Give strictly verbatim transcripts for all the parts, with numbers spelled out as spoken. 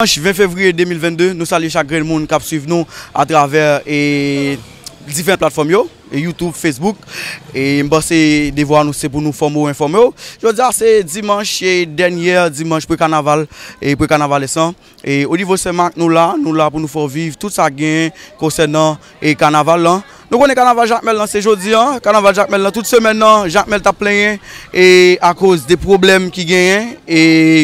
Dimanch ven fevriye de mil vennde, nou salye chak grenn moun k ap swiv nou atravè, e, diferan platfòm yo, e, YouTube, Facebook. E m panse devwa nou se pou nou fòme w, enfòme w. Jodi a se dimanch, e, dènyè dimanch pre-kanaval, e, pre-kanavalès lan. E o nivo Senmak, nou la, nou la pou nou fè w viv tout sa k genyen konsènan, e, kanaval lan. Nou konnen kanaval Jakmèl lan se jodi a, kanaval Jakmèl lan tout semèn nan, Jakmèl t ap plenyen, e, akoz de pwoblèm ki genyen, e,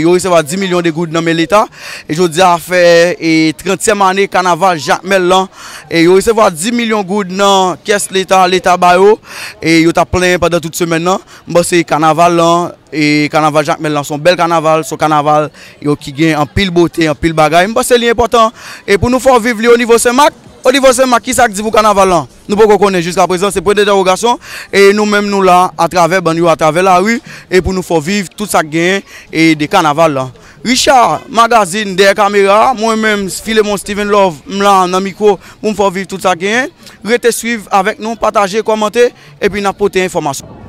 yo resevwa dis milyon de goud nan men Leta. E jodi a fè, e, trantyèm ane kanaval Jakmèl lan, e, yo resevwa dis milyon goud nan kès Leta, Leta ba yo, e, yo t ap plenyen pandan tout semèn nan. M panse kanaval lan, e kanaval Jakmèl lan se yon bèl kanaval, se yon kanaval yo ki gen anpil bote, anpil bagay. M panse li enpòtan e pou nou fè w viv li o nivo Senmak. O nivo Senmak, kisa k di pou kanaval lan? Nou poko konnen jiska prezan, se pwen dentèwogasyon. E nou menm nou la atravè bann yo, atravè lari, e pou nou fè w viv tout sa k genyen e de kanaval lan. Richard, magazin dèyè kamera, mwen menm, Filemon Steven Love, m la nan mikwo pou m fè w viv tout sa k genyen. Rete swiv avèk nou, pataje, kòmante, epi n ap pote enfòmasyon.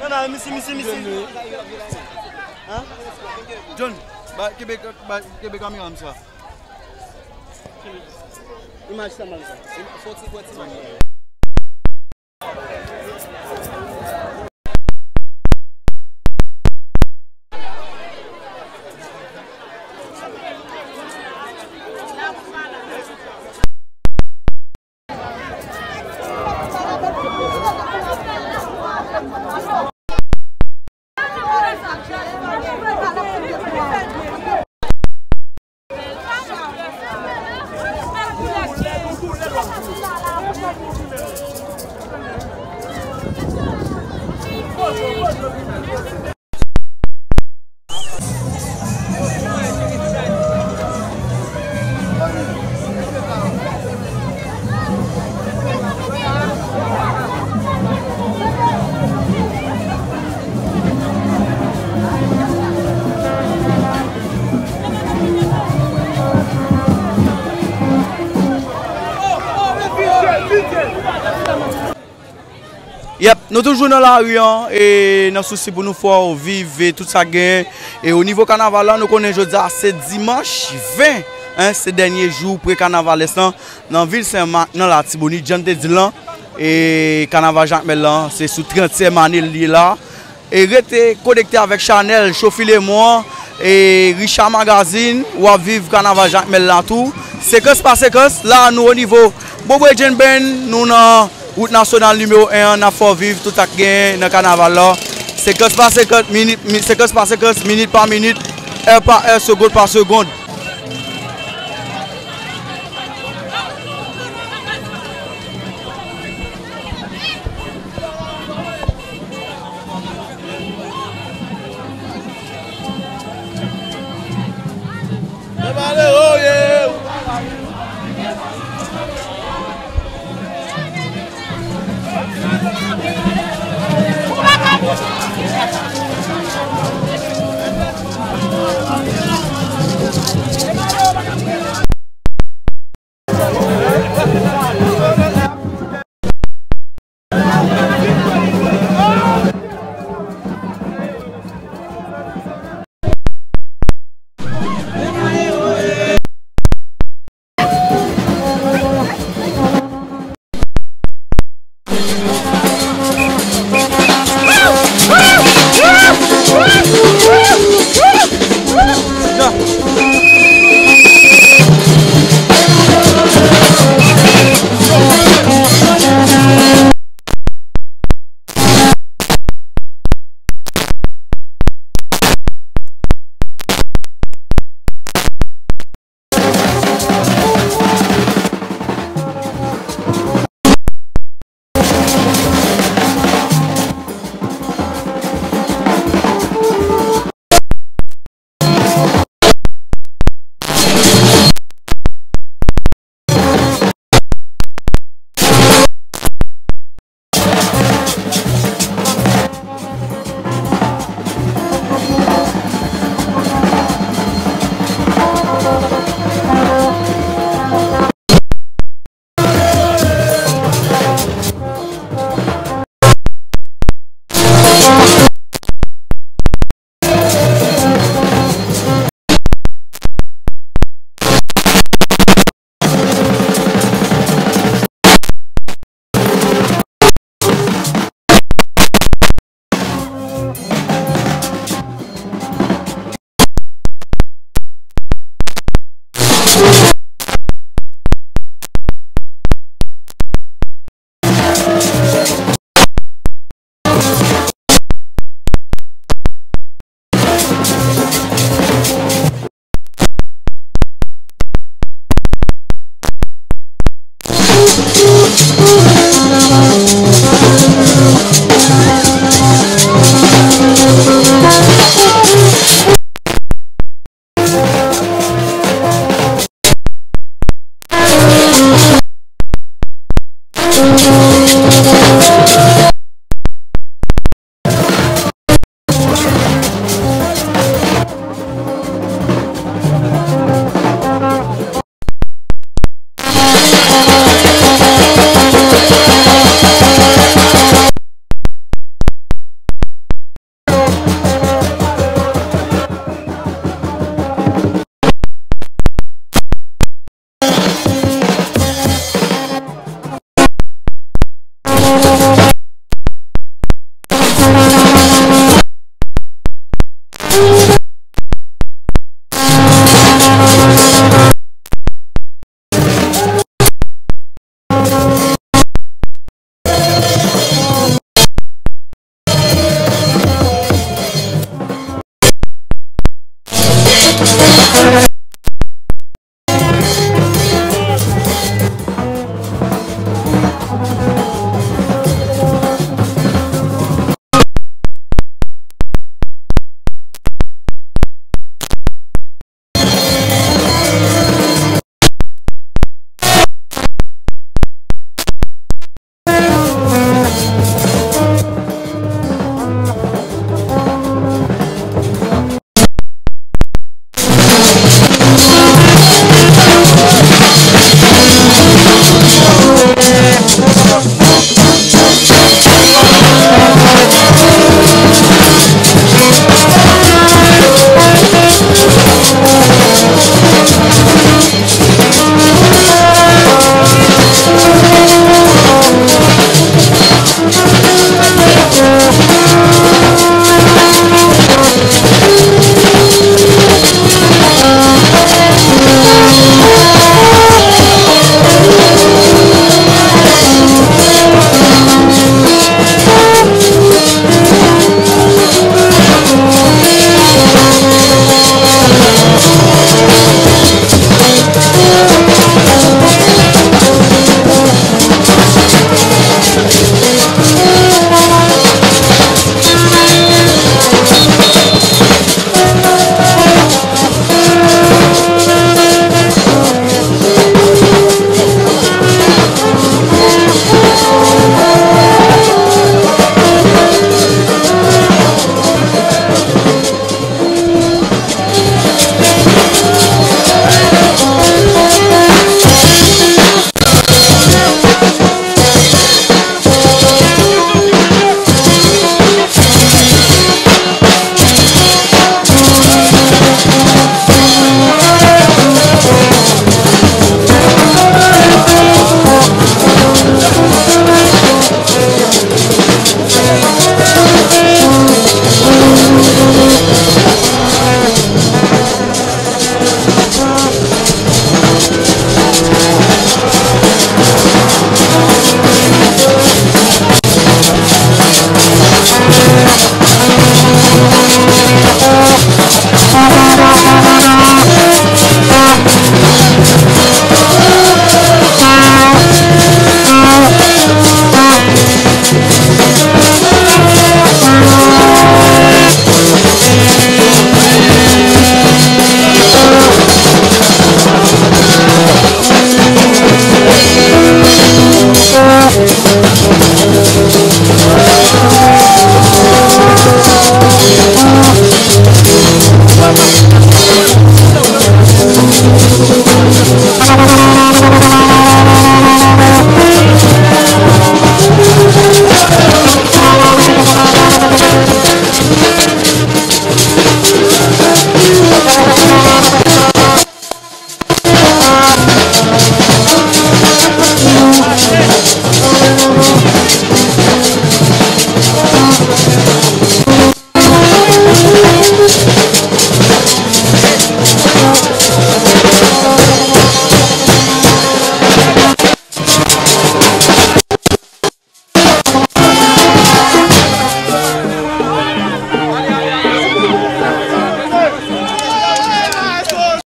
Nan, nan, misi, misi, misi. Hein? John, ba, kenbe, ba, kenbe kamera m sa. Imaj sa mal sa. Fò ti, fò ti mal. Yep, nou toujou nan lari an, e nan sousi pou nou fè w viv, e tout sa k genyen. E o nivo kanaval la, nou konnen jodi a se dimanch ven, en, se dènye jou pre-kanavalès lan, nan vil Senmak, nan Latibonit, jan n te di l lan. E kanaval Jakmèl lan, se sou trantyèm ane l ye la. E rete konekte avèk chanèl Cho Filemon an, e Richard Magazine, w ap viv kanaval Jakmèl la tou. Sekans pa sekans, la nou o nivo Bobo Jen Band, nou nan wout nasyonal nimewo en an, n ap fè w viv tout sa k genyen nan kanaval la. Sekans pa sekans, minit, mi- sekans pa sekans, minit pa minit, è pa è, segonn pa segonn.